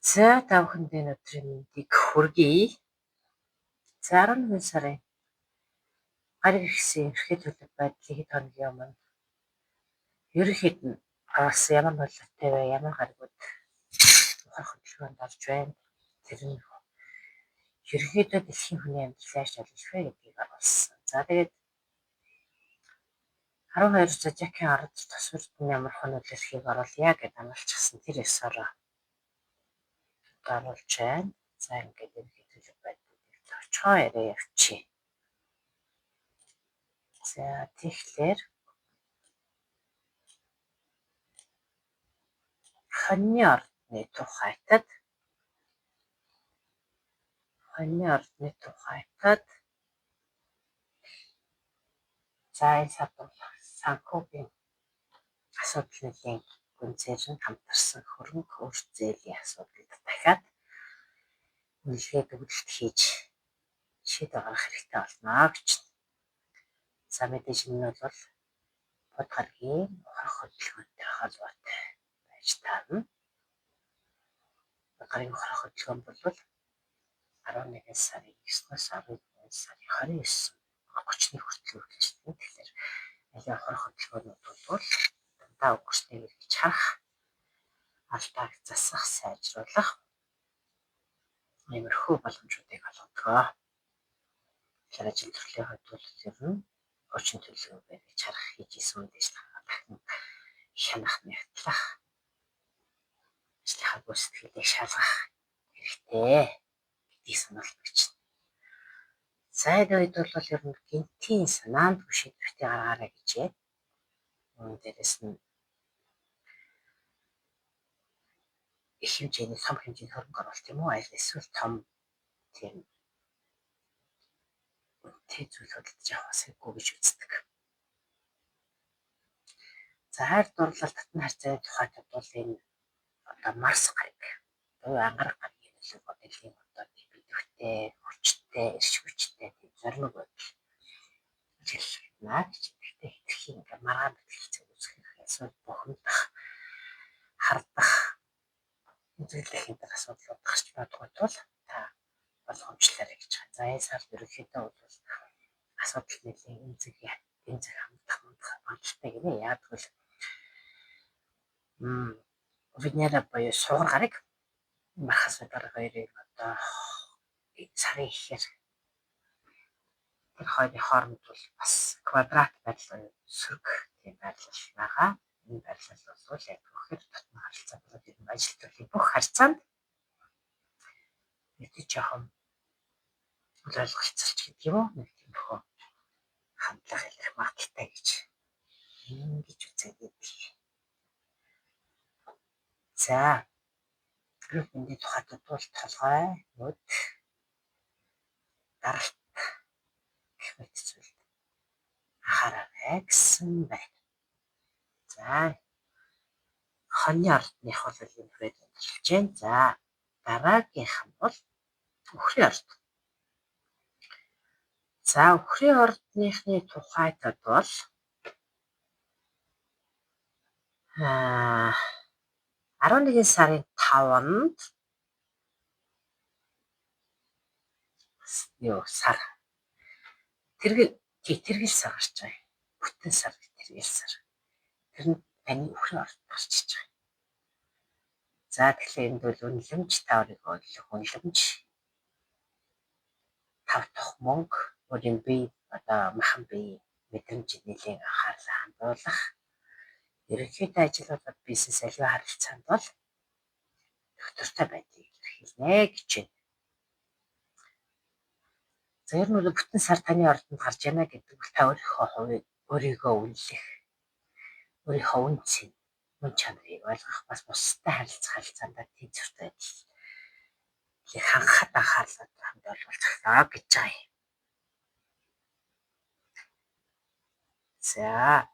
За та бүхэнд энэ өдрийн мэндийг хүргэе. За 11 сарын гариг ихсэн ерхий төлөв байдлын хэд хоногийн өмнө ерөнхийд нь оруулсан ямар нөлөөтэй вэ? Ямар гаригууд ухрах хөдөлгөөнд орж байна? Тэр нь ерөнхийдөө дэлхийн хүний амьдрал яаж нөлөөлөх вэ гэдгийг оруулсан. За тэгээд 12 зодиакийн орд төсвөрд нь ямар хон нөлөөлөхийг оруулъя гэдээ амлчихсан тэр ёсороо оруулж байна. За ингээд ерөнхий төлөв байдлыг товчхон яриа явчих. За тэгэхээр хоньны ордны тухайтад за энэ сард бол санхүүгийн асуудал нэлийн гүнзээр нь хамтарсан хөрөнгө өр зээлийн асуудалд дахиад үнэлгээ дүгнэлт хийж шийдвэр гаргах хэрэгтэй болно гэж. За мэдээж энэ нь бол бод гарагийн ухрах хөдөлгөөнтэй холбоотой байж таарна. Бод гарагийн ухрах хөдөлгөөн бол 11 сарын 9-ноос 11 сарын 29 30-ны хүртэл үргэлжилнэ. Тэгэхээр аливаа ухрах хөдөлгөөнүүд бол дандаа өнгөрснийг эргэж харах, алдааг засах, сайжруулах иймэрхүү боломжуудыг олгодог. Тэгэхээр ажил төрлийн хувьд бол ер нь хуучин төлөвлөгөө барьж харах, хийж исэн үйл ажиллагаа дахин хянах, нягтлах, ажлынхаа гүйцэтгэлийг шалгах хэрэгтэй гэдгийг сануулна гэж. За энэ үед бол ер нь гинтийн санаанд шийдвэртэй гаргаарай гэжээ. Дээрээс нь их хэмжээний том хэмжээний хөрөнгө оруулалт юм уу аль эсвэл том тийм үнэтэй зүйл худалдаж авах хэрэггүй гэж үздэг. За хайр дурлал татна харьцааны тухайд бол энэ одоо Марс гариг буюу ангараг гаригийн нөлөөг дэлхийн одоо бидэвхтэй, хүчтэй, эрч хүчтэй тийм зоримог байдал ажиглана гэж. Гэхдээ хэтэрхий ингээ маргаан бэлгэлцээ үүсгэх, эсвэл бухимдах, хардах, үзэглэх энэ асуудлууд гарч магадгүй тул та болгоомжлоорой гэж байгаа. За энэ сард ерөнхийдөө бол асуудал нэлийн эмзэг хамтах магадлалтай гинэ. Яг тэгвэл Венера буюу сугар гараг Мархас гараг хоёрыг одоо сарын ихээр тэр хоёрын хооронд бол бас квадрат байрлал сөрөг тийм байрлал байгаа. Энэ байрлал бол яг вэхээр татна харилцаа болоод ер нь ажил төрлийн бүх харьцаанд нэг жоохон үл ойлголцолч гэдэг юм уу нэг тиймэрхүү хандлага илэрх магадлалтай гэж ингэж үзээд байдаг. За эрүүл мэндийн тухайд бол толгой, нүд, даралт гэх мэт зүйлд анхаараарай гэсэн байна. За хоньны ордных бол энэ хүрээд өндөрлөж байна. За дараагийнх нь бол үхрийн орд. За үхрийн ордныхны тухайтад бол 11 сарын 5-нд юу сар тэргэл тэргэл сар гарч байгаа. Бүтэн сар тэргэл сар. Тэр нь таны үхрийн орд гарч иж байгаа. За тэгэхээр энд бол үнэлэмж та өөрийгөө өлөх үнэлэмж тав тухх мөнгө өөрийн бие одоо махан бие мэдрэмж нэлээн анхаарлаа хандуулах. Ерөнхийдөө ажил болоод бизнес аливаа харилцаанд бол доктортой байдлыг илэрхийлнэ гэж байна. За ер нь бол бүтэн сар таны ордонд гарч яана гэдэг бол та өөрийнхөө хувийг өөрийгөө үнэлэх, өөрийнхөө үн цэн, мөн чанарыг ойлгох, бас бусдад харилцах харилцаанд тэнцвэртэй байдлыг хангахад анхаарлаа хандуулах гэж байгаа юм. За.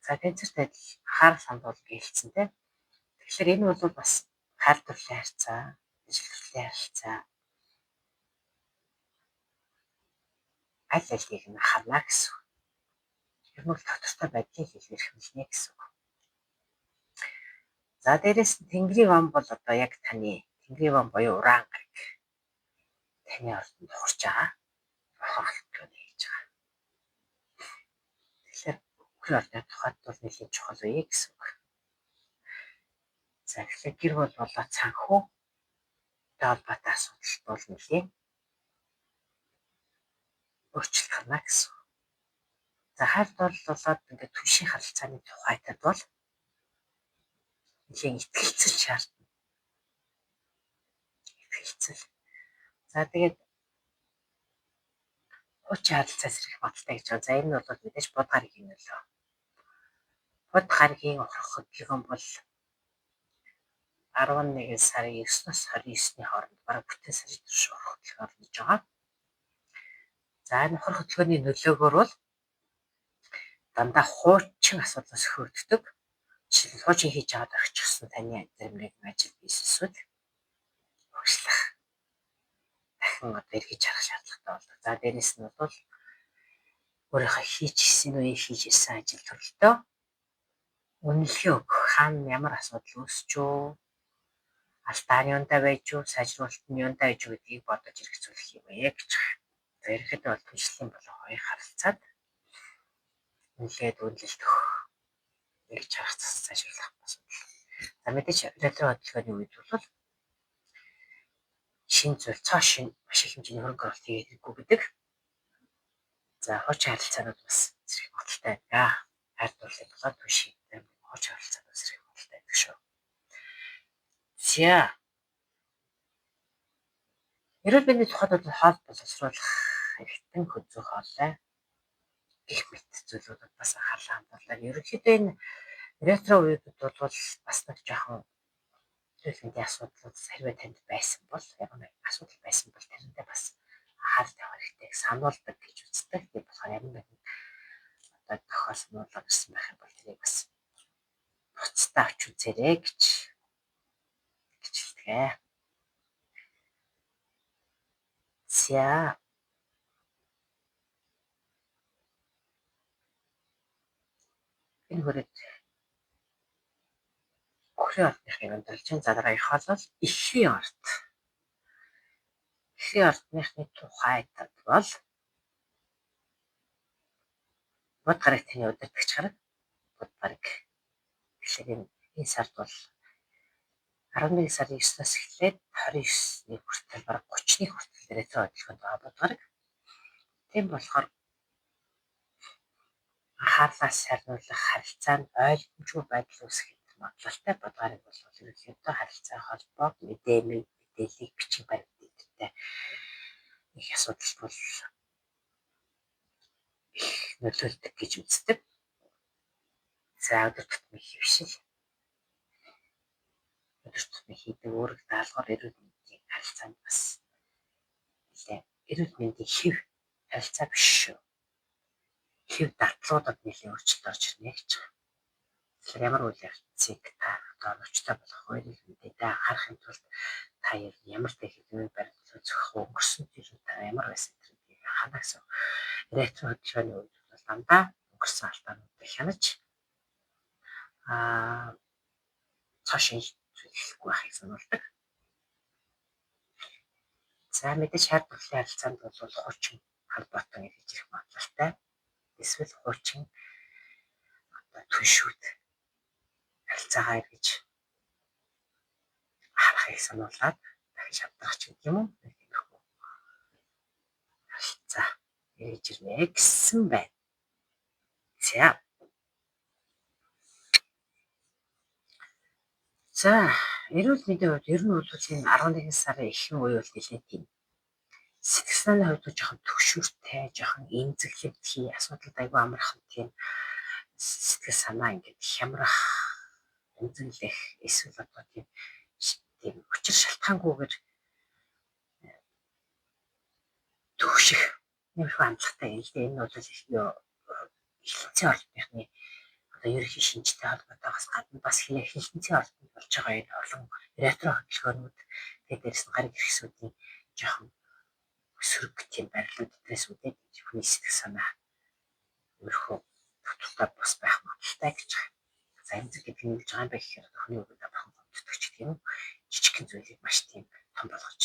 За тэнцвэртэй байдал анхаарал хандуул гэлцсэн тийм. Тэгэхээр энэ бол бас хайр дурлалын харьцаа, ажил төрлийн харилцаа аль алийг нь анхаарна гэсэн үг. Ер нь бол доктортой байдлыг илэрхийлнэ гэсэн үг. За дээрэс нь Тэнгэрийн ван бол одоо яг таны Тэнгэрийн ван буюу Уран гараг таны ордонд ухарч байгаа. Ухаан хөдөлгөөний хийж байгаа. Тэгэхээр үхрийн ордны тухайд бол нэлийн чухал үе гэсэн үг. За тэгэхээр гэр бүл болоод санхүү холбоотой асуудал бол нэлийн өөрчлөлт гарна гэсэн. За хайр дурлал болоод ингээд түншийн харилцааны тухайтад бол нэлийн итгэлцэл шаардна. Итгэлцэл. За тэгээд хуучин харилцаа сэргэх бодолтой гэж байна. За энэ нь бол мэдээж бод гарагийн нөлөө. Бод гарагийн ухрах хөдөлгөөн бол 11 сарын 9-ноос 29-ний хооронд бараг бүтэн сарын турш ухрах хөдөлгөөн орно гэж байгаа. За энэ ухрах хөдөлгөөний нөлөөгөөр бол дандаа хуучин асуудлаас хөөгддөг. Жишээлбэл хуучин хийж аваад орчихсон таны зарим нэгэн ажил бизнесүүд урагшлах дахин одоо эргэж харах шаардлагатай болдог. За дээрэс нь бол өөрийнхөө хийж ирсэн үеийн хийж ирсэн ажил төрөлтөө үнэлгээ өгөх, хаана ямар асуудал үүсч үү, алдаа нь юундаа байж үү, сайжруулалт нь юундаа байж үү гэдгийг бодож эргэцүүлэх юм ээ гэж. За ерөнхийдөө бол түншлэлийн болон хоёрын харилцаанд үнэлгээд үнэлэлт өгөх, эргэж харах сайжруулах асуудал. За мэдээж ретро хөдөлгөөний үед бол шинэ зүйл, цоо шинэ маш их хэмжээний хөрөнгө оруулалт хийгээд хэрэггүй гэдэг. За хуучин харилцаанууд бас зэрэг бодолтой байдаг. Хайр дурлалын болоод түншийн хуучин харилцаанууд зэрэг бодолтой байдаг шүү. За эрүүл мэндийн тухайд бол хоол боловсруулах эргэтэн хөзөх хоолой гэх мэт зүйлүүдэд бас анхаарлаа хандуулаад ерөнхийдөө энэ ретро үеүүдэд бол бас нэг жоохон эрүүл мэндийн асуудлууд хэрвээ танд байсан бол ямар нэгэн асуудал байсан бол тэрэндээ бас анхаарал тавих хэрэгтэй сануулдаг гэж үздэг. Тийм болохоор ямар нэгэн одоо тохиол сануулга ирсэн байх юм бол тэрийг бас буцтаа авч үзээрэй гэж хэлдэг. За энэ хүрээд үхрийн ордныхыг өндөрлөж байна. За дараагийнх бол эхийн орд. Эхийн ордныхны тухайд бол бод гараг таны удирдагч гараг бод гараг. Тэгэхээр энэ сард бол 11 сарын 9-ноос эхлээд 29-ний хүртэл бараг 30-ны хүртэл ретро хөдөлгөөнд байгаа бод гараг. Тийм болохоор анхаарлаа сарниулах харилцаанд ойлгомжгүй байдал үүсгэх магадлалтай бод гараг бол ерөнхийдөө харилцаа холбоог мэдээллийг бичиг баримт эдэртэй их асуудал бол их нөлөөлдөг гэж үздэг. За өдөр тутмын хэвшил, өдөр тутмын хийдэг үүрэг даалгавар эрүүл мэндийн харилцаанд бас нэлээ эрүүл мэндийн хэв харилцаа биш шүү. Хэв дадлуудад нэлээ өөрчлөлт орж ирнэ гэж байгаа. Тэгэхээр ямар үйл явцыг та одоо оновчтой болгох вэ? Эрүүл мэндэд анхаарахын тулд та ямар хэвлэмэл баримт зохих вэ? Өнгөрсөн жил та ямар байсан гэдгийг анхаарна гэсэн. Ретро хөдөлгөөний үед бол дандаа өнгөрсөн алдаануудыг хянаж цоо шинэ зүйлэхгүй байхыг сануулдаг. За мэдээж хайр дурлалын харилцаанд бол хуучин холбоотой эргэж ирэх магадлалтай. Эсвэл хуучин одоо түншүүд харилцаагаа эргэж харахыг сануулад дахиж авдрах ч гэдэг юм уу. Нэг тиймэрхүү харилцаа эргэж ирнэ гэсэн байна. За. За, эрүүл мэндийн хувьд ер нь бол энэ 11 сарын ихэнх үе бол нэлээд тийм сэтгэл санааны хувьд жоохон төгшүүртэй, жоохон эмзэглэмтгий, асуудалд айгүй амархан тийм сэтгэл санаа ингээд хямрах, эмзэглэх, эсвэл одоо тийм учир шалтгаангүйгээр төгших иймэрхүү хандлагатай юм л дээ. Энэ бол эхлэнцэн ордныхны одоо ерөнхий шинжтэй холбоотойгоос гадна бас хилэнцэн ордонд болж байгаа энэ олон ретро хөдөлгөөнүүд, тэгээд дээрэс нь гариг эрхсүүдийн жоохон сөрөг тийм барилууд дээрээс үүдээд хүний сэтгэл санаа өөрхөө дутуутай бус байх магадлалтай гэж байгаа. За, эмзэг гэдэг нь юу гэж байгаа юм бэ гэхээр хүний үгэнд бурхан гомддог ч гэх юм уу. Жижигхэн зүйлийг маш тийм том болгож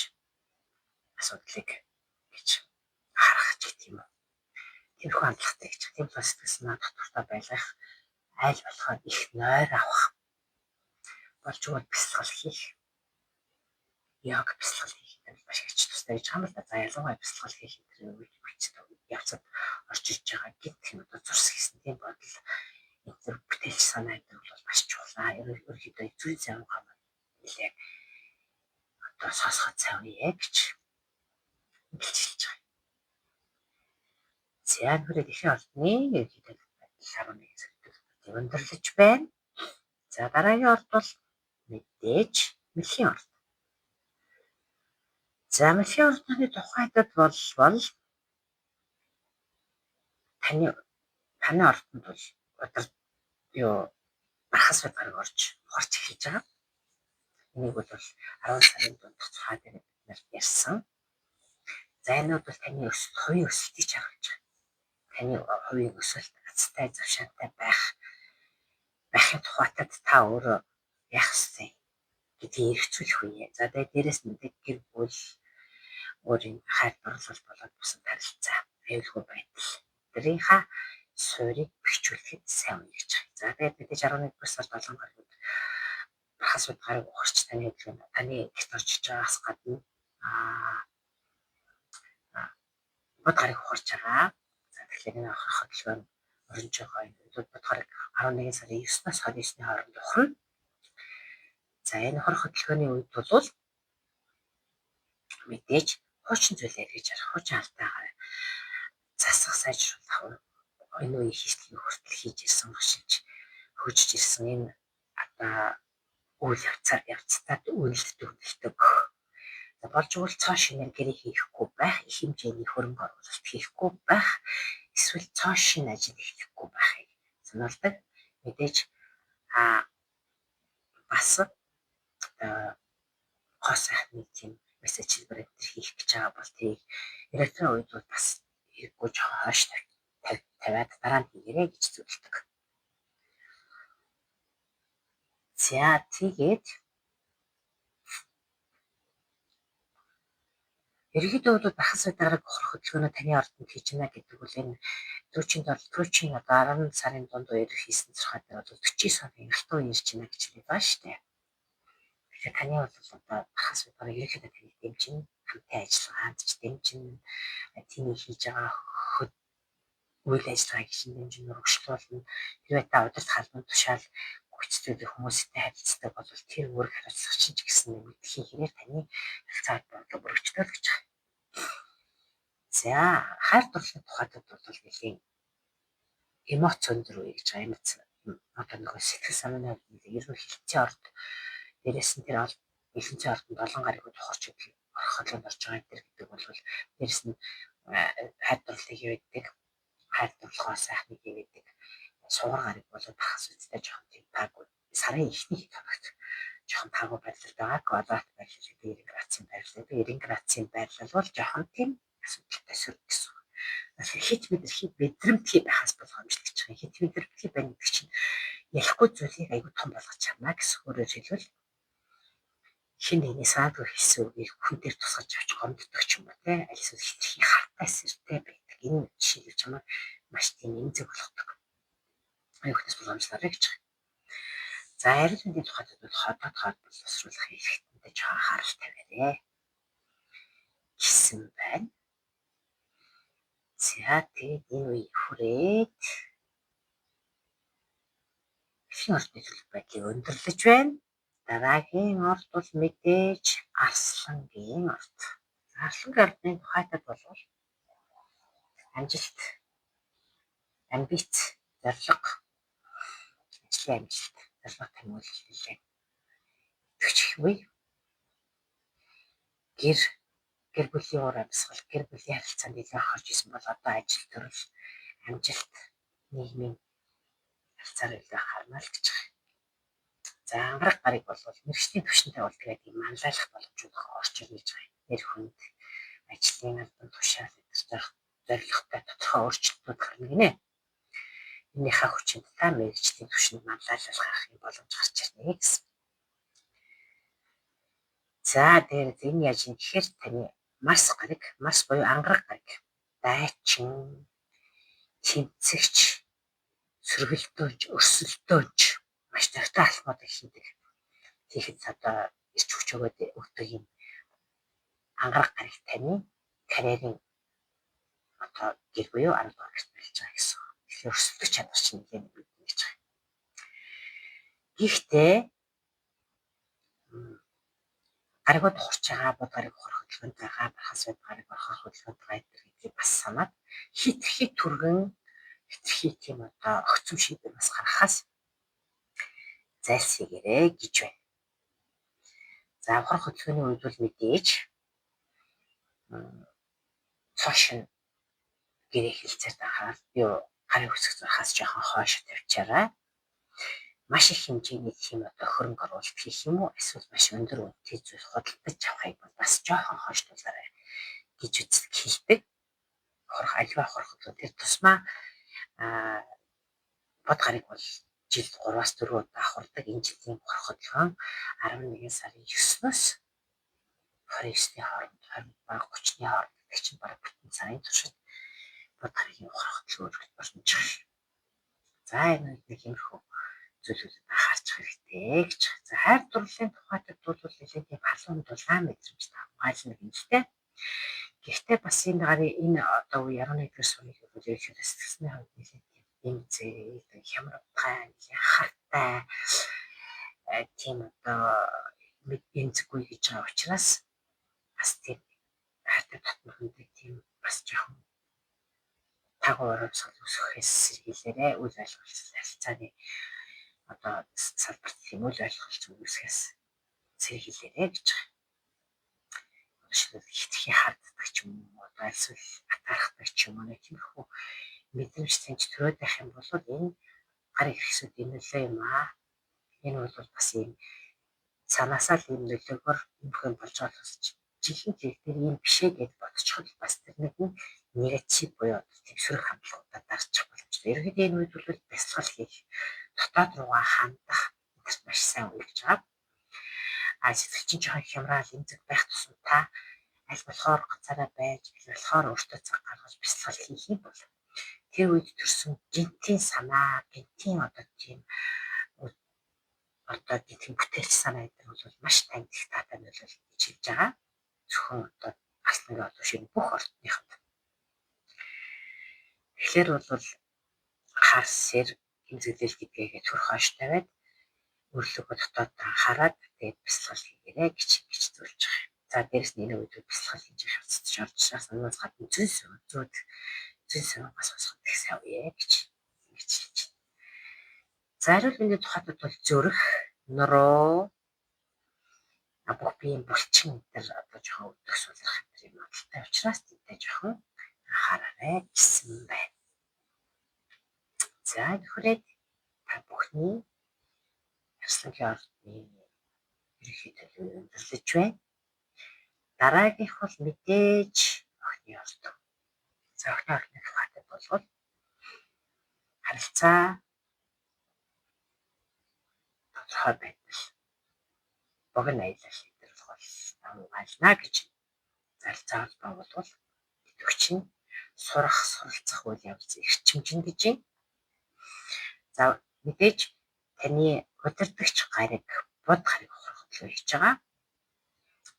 асуудлыг гэж харах ч гэх юм уу. Тэрхүү хандлагатай гэж. Тийм бол сэтгэл санаа дотгортой байлгах, айл болохоор их нойр авах, болж өгвөл бясалгал хийх, йог бясалгал хийх гэдэг маш их ач тустай гэж байгаа юм л да. За, ялангуяа бясалгал хийх энэ үед явцад орж иж байгаа гинт юм одоо зурс хийсэн тийм бодол энэ төр бүтээлч санаа энэ бол маш чухал. Ерөнхийдөө зүй завгаа маань нэлээ одоо сонсоход сайн үе гэж хэлж хэлж байгаа. За, нүрээ дэлхийн ордны ерөнхийдөө байдал 11 сард өндөрлөж байна. За, дараагийн орд бол мэдээж мэлхийн орд. За, мэлхийн ордны тухайдад бол таны ордонд бол удар юу бархас гараг орж ухарч эхэлж байгаа. Энийг бол 10 сарын дундах тухай дээр бид нар ярьсан. За, энэ бол таны өсөлт, хувийн өсөлтийг харуулж байгаа. Таны хувийн өсөлт азтай, завшаантай байхын тухайтад та өөрөө яах ёстой гэдгийг эргцүүлэх үе. За, тэгээд дээрэс нь гэр бүл өөрийн хайр дурлал болоод бусад харилцаа, аюулгүй байдал тэрийнхаа суурийг бэхжүүлэхэд сайн үе гэж байгаа. За, тэгээд мэдээж 11 сар 7 гаруйд бархасууд гараг ухарч таны хөдөлгөөнд таны гэрт орж иж байгаагаас гадна бод гарыг ухарч байгаа. За, тэгэхээр энэ ухрах хөдөлгөөн өрнөж байгаа энэ бод гараг 11 сарын 9-наас 29-ний хооронд ухарна. За, энэ ухрах хөдөлгөөний үед бол мэдээж хуучин зүйл эргэж арах, хуучин алдаагаа засах, сайжруулах, энэ үеийн хийслийг хүртэл хийж ирсэн, хошиж хөгжиж ирсэн энэ одоо үйл явцдаа үнэлдэг үнэлдэг. За, болж игэл цоо шинээр гэрээ хийхгүй байх, их хэмжээний хөрөнгө оруулалт хийхгүй байх, эсвэл цоо шинэ ажил эхлэхгүй байхыг сануулдаг. Мэдээж бас гоо сайхны тийм мессеж хэлбэр энэ хийх гэж байгаа бол тэрийг электрон үед бол бас хэрэггүй жоохон хойш тавиад дараа нь хийгэрэй гэж зөвлөдөг. За, тэгээд ерөнхийдөө бол бахас дарааг ухрах хөдөлгөөнөө таны ордонд хийж байна гэдэг бол энэ түрүүчийн одоо 10 сарын дунд үеэр хийсэн зурхай дээр бол 49 оны алтан үе ирж байна гэж хэлээд байгаа шүү дээ. Тэгэхээр таны бол одоо бахас дарааг ерөнхийдөө таныг дэмжин, хамтын ажиллагаанд ч дэмжин, тэний хийж байгаа үйл ажиллагааг чинь дэмжин, өргөжлүүлнэ. Хэрвээ та удирдах албан тушаал гүйцэтгэдэг хүмүүстэй харилцдаг бол тэр үүрэг хариуцлага чинь ч гэсэн нэмэгдэхийн хэрээр таны харилцаа холбоотой өргөжлөө гэж байгаа. За, хайр дурлалын тухайд бол нэлийн эмоц өндөр үе гэж байгаа. Эмоц одоо нөгөө сэтгэл санааны хувьд ер нь хилцээ орд дээрээс нь тэр хилцээ ордонд олон гариг ухарч орох орж байгаа энэ гэдэг бол дээрээс нь хайр дурлалыг хийдэг, хайр дурлалаа сайхныг хийдэг. Сугар гариг бол бахас үстэй жоохон тийм таагүй. Сарын эхний хэд хоногт жоохон таагүй байдлаар байгаа. Квадрат байрлал гэдэг 90 градусын байрлал. 90 градусын байрлал бол жоохон тийм асуудалтай сүр гэсэн. Тэгэхээр хит мэдэрхий мэдрэмтгий байхаас болгоомжлох гэж байгаа. Хит мэдрэмтгий байна гэдэг чинь ялахгүй зүйлийг айгүй том болгож чадна гэсэн. Өөрөөр хэлбэл хин нэгний саадгүй хэлсэн үгийг хүн дээр тусгаж авч гомддог ч юм уу те. Аль эсвэл хитрхи хартай сэртэй байдаг. Энэ жишээлбэл чамайг маш тийм эмзэг болгодог. Аюултай боломжлоорой гэж байгаа. За, ариун мэндийн тухайд бол ходоод хоод боловсруулах хэрэгтэйтэй жоохон анхаарал тавиарэ гэсэн байна. За, тэгээд энэ үе хүрээд дэлхийн ордны төлөв байдлыг өндөрлөж байна. Дараагийн орд бол мэдээж Арслангийн орд. Арслангийн ордны тухайтад бол амжилт, амбиц, зорилго, ажлын амжилт, зорилго томьёолол нэлээд идэвхжих үе. Гэр бүлийн уур амьсгал, гэр бүлийн харилцаанд илүү анхаарч исэн бол одоо ажил төрөл, амжилт, нийгмийн харилцаар илүү анхаарна л гэж байгаа. За, ангараг гарыг бол мэргэжлийн түвшинтэй бол тэгээд ийм манлайлах боломжууд орж ирнэ гэж байгаа. Нэр хүнд, ажлын албан тушаал зорилготой тодорхой өөрчлөлтүүд гарна гинэ. Энийхээ хүчинд та мэргэжлийн түвшинд манлайлал гаргах юм боломж гарч ирнэ гэсэн. За тэгээд энэ яаж юм гэхээр таны Марс гараг, Марс буюу ангараг гараг, дайчин, тэмцэгч, сөргөлдөөнч, өрсөлдөөнч маш дортой алхмуудыг хийдэг. Тэгэхэд одоо ирч хүч өгөөд өгдөг юм ангараг гараг таны карьерийн одоо гэр буюу 10 дугаар гэрт болж байгаа гэсэн. Тэгэхээр өрсөлдөх чадвар чинь нэлээд мэднэ гэж байгаа. Гэхдээ гаригууд ухарч байгаа, бод гариг ухрах хөдөлгөөнтэй байгаа, бархас бод гариг ухрах хөдөлгөөнтэй байгаа гэдгийг бас санаад хитрхи түргэн, хитрхи тийм одоо огцом шийдвэр бас гаргахаас зайлсхийгээрэй гэж байна. За ухрах хөдөлгөөний үед бол мэдээж цоо шинэ гэрээ хэлцээрт анхаарал юу гарын үсэг зурхаас жоохон хойш тавьчаарай. Маш их хэмжээний тийм одоо хөрөнгө оруулалт хийх юм уу эсвэл маш өндөр үнэтэй зүйл худалдаж авахыг бол бас жоохон хойшлуулаарай гэж үздэг хэлдэг. Хурх альва хурх тэр тусмаа бод гарыг бол жилд 3-аас 4 удаа авахардаг. Энэ жилийн ухрах хөдөлгөөн 11 сарын 9-ноос 29-ний хооронд 20 баг 30-ны хооронд гэдэг чинь бараг бүтэн сарын туршид бод гарагийн ухрах хөдөлгөөн өргөж болж байгаа. За энэ үед нэг иймэрхүү зүйлүүдэд анхаарч хэрэгтэй гэж. За хайр дурлалын тухайтад бол нэлээд тийм халуун дулаан мэдрэмж хамгаална гэнэ л дээ. Гэхдээ бас энэ гарын энэ одоо үе 11-р сумыг бол ерөнхийдөө сэтгэлсний хувьд нэлээд тийм эмзэг, хямралтай, хартай тийм одоо эмзэггүй гэж байгаа учраас бас тийм хайртай татна хүнтэй тийм бас жоохон таг урамсгал өсгөхөөс сэргийлээрэй. Үл ойлголцол харилцааны одоо салбарт тийм үл ойлголц үүсгэхээс сэргийлээрэй гэж байгаа. Жишээлбэл хитрхи харддаг ч юм уу, одоо эсвэл атаархдаг ч юм уу, нэг тиймэрхүү мэдрэмж тэнч төрөөд байх юм бол энэ гар эрхэсүүд нөлөө юм аа. Энэ бол бас ийм цаанаасаа л ийм нөлөөгөөр юм хүн болж байгаа болохоос жинхэнэ хэрэг дээр ийм бишээ гэж бодчихвол бас тэр нэгэн негатив буюу тийм сөрөг хандлагуудаа дарчих боломжтой. Ерөнхийдөө энэ үед бол бясалгал хийх, дотоод руугаа хандах гэдэгт маш сайн үе гэж байгаа. А сэтгэл чинь жоохон хямраал эмзэг байх тусам та аль болохоор ганцаараа байж, аль болохоор өөртөө цаг гаргаж бясалгал хийх юм бол тэр үед төрсэн гинтийн санаа, гинтийн одоо тийм одоо тийм бүтээлч санаа гэдэг бол маш танд их таатай нөлөөлөл гэж хэлж байгаа. Зөвхөн одоо Арслангийн одоо шинэ бүх ордныход. Тэгэхээр бол хар сэр эмзэглэл гэдгээгээ төр хойш тавиад өөрлөгөө дотоод анхаарад тэгээд бясалгал хийгээрэй гэж гэж зөвлөж байгаа юм. За дээрэс нь энэ үед бясалгал хийж явах явцад орж санаас гадна зүйн зүйд зүйн суугаас босгох их сайн үе гэж ингэж хэлж байна. За эрүүл мэндийн тухайд бол зүрх, нуруу, бүх биеийн булчин энэ одоо жоохон өвдөх сулрах энэ юм бодолтой учраас тэдээ жоохон анхаараарай гэсэн байна. За нөхрээд та бүхний Арслангийн ордны ерөнхий төлөв өндөрлөж байна. Дараагийнх бол мэдээж охины орд. За охины ордны тухайд болвол харилцаа тодорхой байдал богино аялал энэ бол давмгайлна гэж зарилцаа холбоо болвол идэвхжин чинь сурах, суралцах үйл явц эрчимжин гэж байна. За мэдээж таны удирдагч гариг бод гариг ухрах хөдөлгөөн хийж байгаа.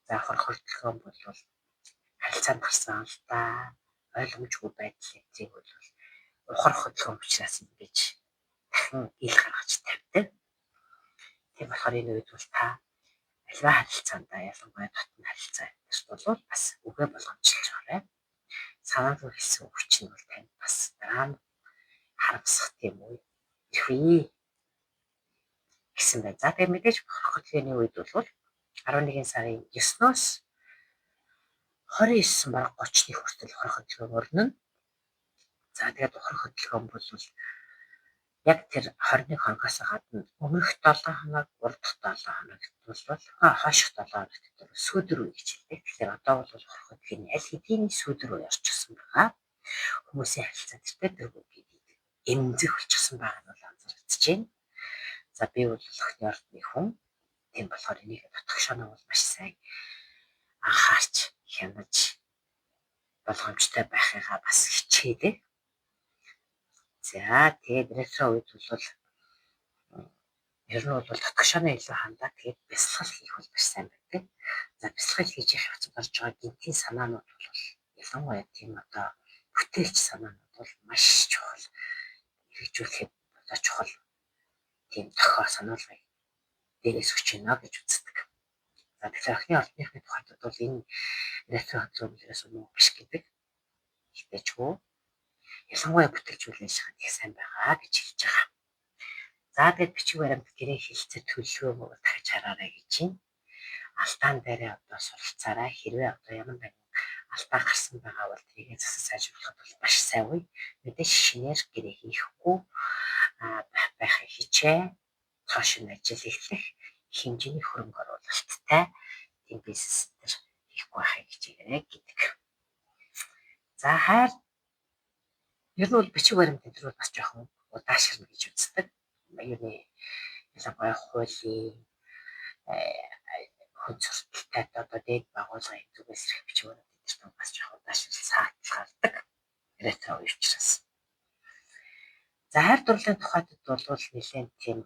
За ухрах хөдөлгөөн бол харилцаанд гарсан алдаа, ойлгомжгүй байдал эдрийг бол ухрах хөдөлгөөн учраас ингэж дахин ил гаргаж тавьдаг. Тийм болохоор энэ үед бол та альва харилцаандаа ялангуяа дотны харилцаа гэдэгт бол бас үгээ болгоомжлож байгаарай. Санаа зов хэлсэн үг чинь бол танд бас дараа нь харамсах тийм үе ирэх үе гэсэн байна. За тэгээ мэдээж хөдөлгөөний үед бол 11 сарын 9-ноос 29 бараг 30-ны хүртэл ухрах хөдөлгөөн өрнө. За тэгээд ухрах хөдөлгөөн бол яг тэр 21 хоногоос гадна өмнөх 7 хоног, урдах 7 хоногт бол хойших 7 хоногт тэр сүүдэр үе гэж хэлдэг. Тэгэхээр одоо бол ухрах хөдөлгөөний аль хэдийн сүүдэр үе орчихсон байгаа. Хүмүүсийн харилцаа тэртээ тэр үг гэдэг Эмзэг болчихсон байгаа нь бол анзаарч байна. За би бол охины ордны хүн. Тийм болохоор энийг дотгошоо бол маш сайн анхаарч хянаж болгоомжтой байхыгаа бас хичээлээ. За тэгээд ретро үед бол ер нь бол дотгошооны илүү хандаа, тэгээд бясалгал хийх бол маш сайн байдаг. За бясалгал хийж явах явцад орж байгаа гинтийн санаанууд бол ялангуяа тийм одоо бүтээлч санаанууд бол маш чухал, хэрэгжүүлэхэд одоо чухал тийм тохио сануулгыг дээрээс өгч байна гэж үздэг. За тэгэхээр охины ордныхны тухайд бол энэ ретро хөдөлгөөн муу биш гэдэг. Гэвчгүй ялангуяа бүтээлч үйл ажиллагаа их сайн байгаа гэж хэлж байгаа. За тэгээд бичиг баримт, гэрээ хэлцээ, төлөвлөгөө дахиж хараарай гэж байна. Алдаан дээрээ одоо суралцаарай. Хэрвээ одоо ямар нэгэн алдаа гарсан байгаа бол тэрийг засаж сайжруулахад бол маш сайн үе. Мэдээж шинээр гэрээ хийхгүй байхыг хичээ. Цоо шинэ ажил эхлэх хэмжээний хөрөнгө оруулалттай тийм бизнес төр хийхгүй байхыг хичээгээрэй гэдэг. За хайр ер нь бол бичиг баримт энэ төр бол бас жоохон удаашрна гэж үздэг. Юуны ялангуяа хуулийн хүн сурталтай одоо дээд байгууллагын зүгээс ирэх бичиг баримт энэ төр бас жоохон удаашрал саатал гардаг. Ретро үе учраас. За хайр дурлалын тухайд бол нэлээд тийм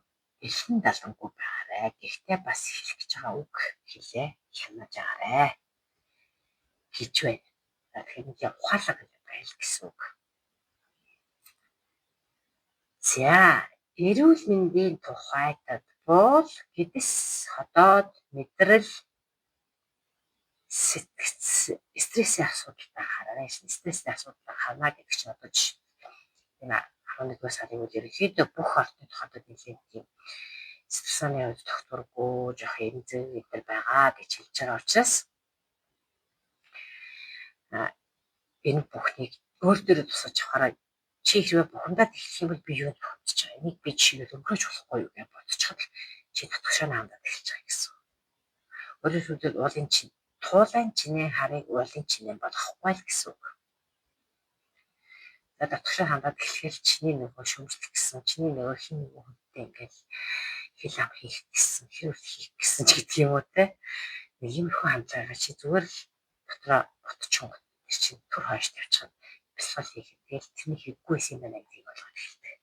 элхэн далангүй байгаарай. Гэхдээ бас хэлэх гэж байгаа үг хэлээ хянаж агаарай гэж байна. За тэгэхээр нэг ухаалаг байл гэсэн үг. За эрүүл мэндийн тухайтад бол гэдэс ходоод мэдрэл сэтгэц стрессийн асуудалтай хараарай. Стрессийн асуудалтай харна гэдэг чинь одоо жишээ энэ 11-р сарын үйл ерөнхийдөө бүх ордны тухайд нэлээд тийм стрессаны хувьд тогтворгүй, жоох эмзэг энэ байгаа гэж хэлж байгаа учраас энэ бүхнийг өөр дээрээ тусгаж авахаараа чи хэрвээ бухимдаад эхлэх юм бол би юунд бухимдаж байгаа. Энийг би чигээр өнгөрөөж болохгүй юу гэж бодчиход чи татгшаа хандаад эхэлж байгаа гэсэн. Өөрөөр хэлбэл уулын чинь туулайн чинээ харыг уулын чинээ болгохгүй л гэсэн үг. За дотгошоо хандаад эхлэхэл чиний нөгөө шөмжлөх гэсэн, чиний нөгөө хин нэг хүнтэй ингээл хэл ам хийх гэсэн, хэрүүл хийх гэсэн ч гэдэг юм уу те. Нэг иймэрхүү хандлагаа чи зүгээр л дотроо ботчонгот тэр чинь түр хойш тавьчихад бясалгал хийхэд тэгэл тэрний хийггүйсэн юм байна гэдгийг ойлгож эхэлдэг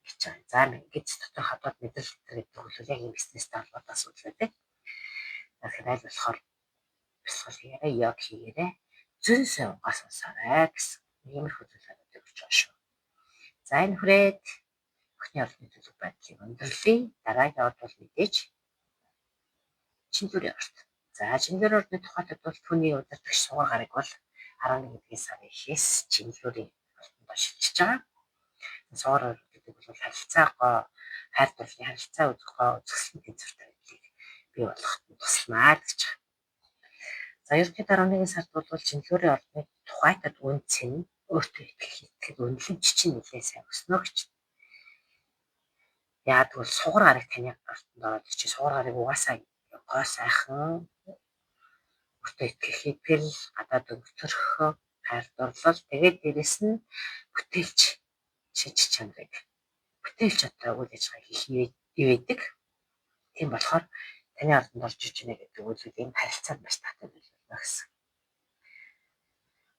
гэж байгаа. За ингэж дотор хадаад мэдрэл гэдэг бол яг юм стресстэй холбоотой асуудал байдаг. Тэгэхээр аль болохоор бясалгал хийгээрэй, йог хийгээрэй, зөн сайн угаас сонсоорой гэсэн иймэрхүү зүйлүүд өгч байгаа шүү. За энэ хүрээд охины ордны төлөв байдлыг өндөрлөе. Дараагийн орд бол мэдээж Чиндүрийн орд. За Чиндүрийн ордны тухайд бол түүний удирдагч сугар гараг бол 11-р сарын ихээс Чиндүрийн ордонд шилжиж байгаа. Сугар орд гэдэг бол харилцаа гоо, хайр дурлалын харилцаа үзэх гоо, үзэсгэлэн тэнцвэртэй байдлыг бий болгоход тусалнаа гэж байгаа. За ерөнхийдөө 11 сард бол Чиндүрийн ордны тухайтад үн цэн өөртөө итгэх итгэл үнэлэмж чинь нэлээд сайн өснө гэж. Яагаад гэвэл сугар гараг таны ордонд ороод чи сугар гараг угаасаа гоо сайхан өөртөө итгэх итгэл, гадаад өнгөтөрөх, хайр дурлал, тэгээд дээрэс нь бүтээлч шинж чанарыг бүтээлч одоо үйл ажиллагаа хийх ивэдэг. Тийм болохоор таны ордонд орж иж гинэ гэдэг үйлүүд энэ харилцаанд маш таатай нөлөөлнө гэсэн.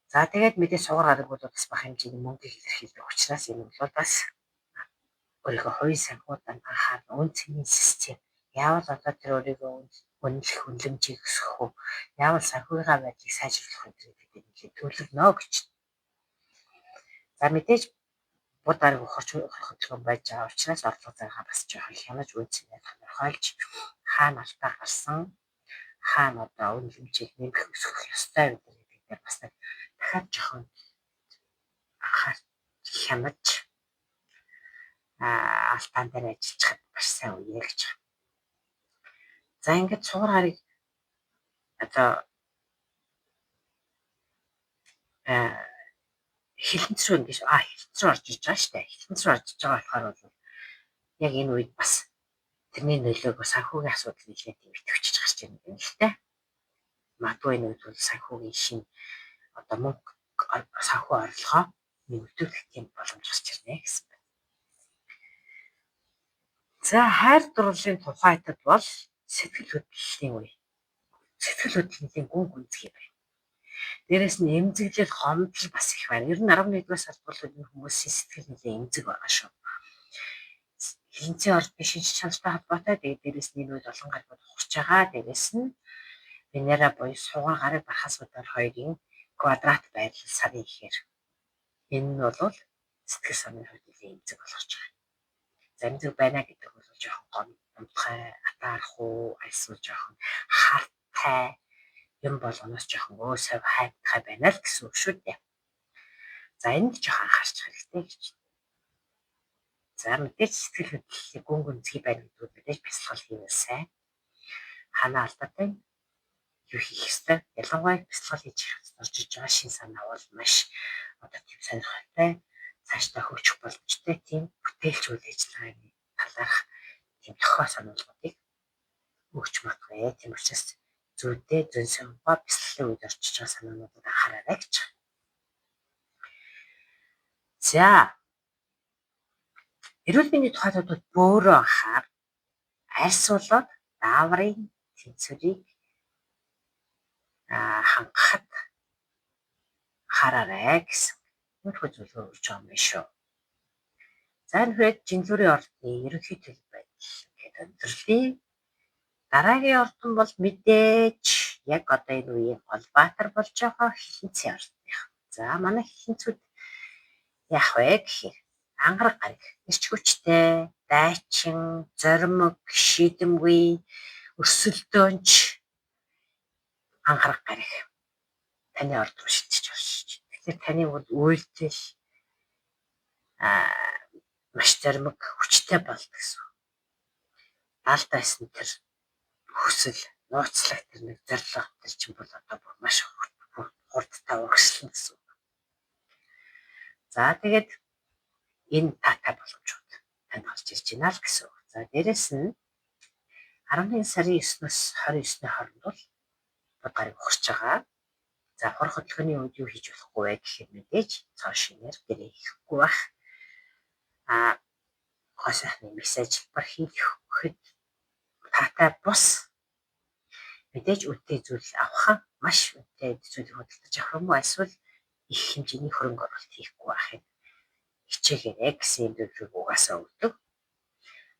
За тэгээд мэдээ сугар гараг бол бас бага хэмжээний мөнгийг илэрхийлдэг учраас энэ бол бас өөрийнхөө хувийн санхүүд анхаарал, үн цэний систем яавал одоо тэр өөрийгөө үнэлэх үнэлэмжийг өсгөх үү, яавал санхүүгийн байдлыг сайжруулах вэ гэдэг нэлээд төлөвлөнө гэж. За мэдээж буд гараг ухарч хөдөлгөөн байж байгаа учраас орлого заргаа бас жоохон хянаж үн цэнээ тодорхойлж хаана алдаа гарсан, хаана одоо үнэлэмжийг нэмэх өсгөх ёстой вэ гэдэг дээр бас нэг дахиад жоохон анхаарч хянаж алдаан дээр ажиллах маш сайн үе гэж байна. За ингээд сугар гарыг одоо хилэнц рүү ингэж хилэнц рүү орж иж байгаа шүү дээ. Хилэнц рүү орж иж байгаа болохоор бол яг энэ үед бас тэрний нөлөөгөө санхүүгийн асуудал нэлээд тийм идэвхжиж гарч ирнэ юм л тэ. Магадгүй энэ үед бол санхүүгийн шин одоо мөнгө санхүү орлогоо нэмэгдүүлэх тийм боломж гарч ирнэ гэсэн байна. За, хайр дурлалын тухайтад бол сэтгэл хөдлөлийн үе. Сэтгэл хөдлөлийн гүн гүнзгий байна. Дээрээс нь эмзэглэл, гомдол бас их байна. Ер нь 11-р сард бол энэ хүмүүсийн сэтгэл нэлээд эмзэг байгаа шүү. Хилэнцгийн ордны шинж чанартай холбоотой. Тэгээд дээрээс нь энэ үед олон гаригууд ухарч байгаа. Дээрээс нь Венера буюу сугар гариг Бархасбадаар хоёрын квадрат байрлал сарын ихээр. Энэ нь бол сэтгэл санааны хувьд нэлээд эмзэг болгож байгаа. За, эмзэг байна гэдэг бол жоохон гомдхой, атаарх уу, альсвал жоохон хартай юм болгоноос жоохон өө сав хайдхай байна л гэсэн үг шүү дээ. За, энд жоохон анхаарч хэрэгтэй гэж. За, мэдээж сэтгэл хөдлөлийн гүн гүнзгий байна гэдүүд мэдээж бясалгал хийвэл сайн. Ханаа алдаатай юу хийх ёстой. Ялангуяа бясалгал хийж орж иж байгаа шин санаа бол маш одоо тийм сонирхолтой, цаашдаа хөгжих боломжтой тийм бүтээлч үйл ажиллагааны талаарх тийм тохио сануулгуудыг өгч магадгүй. Тийм учраас зүйдээ зөн совингоо бясалгалын үед орчиж байгаа санаануудад анхаараарай гэж. За, эрүүл мэндийн тухайд бол бөөрөө анхаар, арьс болоод дааврын тэнцвэрийг хангахад анхаараарай гэсэн иймэрхүү зөвлөгөө өгч байгаа юм байна шүү. За, энэ хүрээд жинлүүрийн ордны ерөнхий төлөв байдал гэдэг өндөрлөе. Дараагийн ордон бол мэдээж яг одоо энэ үеийн гол баатар болж байгаа хилэнцгийн ордных. За, манай хилэнцүүд яах вэ гэхээр ангараг гариг, эрч хүчтэй, дайчин, зоримог, шийдэмгүй, өрсөлдөөнч ангараг гариг таны орд руу шилжиж оршиж. Тэгэхээр таны бол үйлдэл маш зоримог, хүчтэй болдог гэсэн. Далд байсан тэр хүсэл, нууцлах тэр нэг зорилго тэр чинь бол одоо бүр маш хурдтай урагшлана гэсэн үг. За, тэгээд энэ таатай боломжууд танд гарч ирж байна л гэсэн үг. За, дээрэс нь 11 сарын 9-өөс 29-ний хооронд бол бод гариг ухарч байгаа. За, ухрах хөдөлгөөний үед юу хийж болохгүй вэ гэхээр мэдээж цоо шинээр гэрээ хийхгүй байх. Гоо сайхны мессеж хэлбэр хийхэд таатай бус мэдээж үнэтэй зүйл авах, маш үнэтэй зүйлийг худалдаж авах юм уу, эсвэл их хэмжээний хөрөнгө оруулалт хийхгүй байхыг хичээгээрэй гэсэн юм зөвлөгөөг угаасаа өгдөг.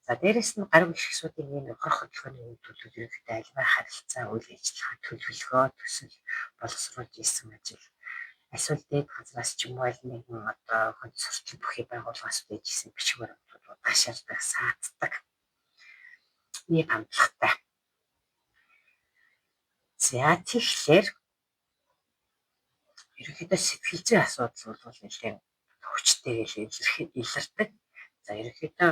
За, дээрэс нь гариг ишгсүүдийн энэ ухрах хөдөлгөөний үед бол ерөнхийдөө альваа харилцаа, үйл ажиллагаа, төлөвлөгөө, төсөл боловсруулж ирсэн ажил, эсвэл дээд газраас ч юм уу аль нэгэн одоо хүнд суртал бүхий байгууллагаас үдээж исэн бичиг баримтууд удаашаалдаг, саатдаг ийм хандлагатай. За, тэгэхээр ерөнхийдөө сэтгэл зүйн асуудал бол нэлээд хүчтэйгээр илэрдэг. За, ерөнхийдөө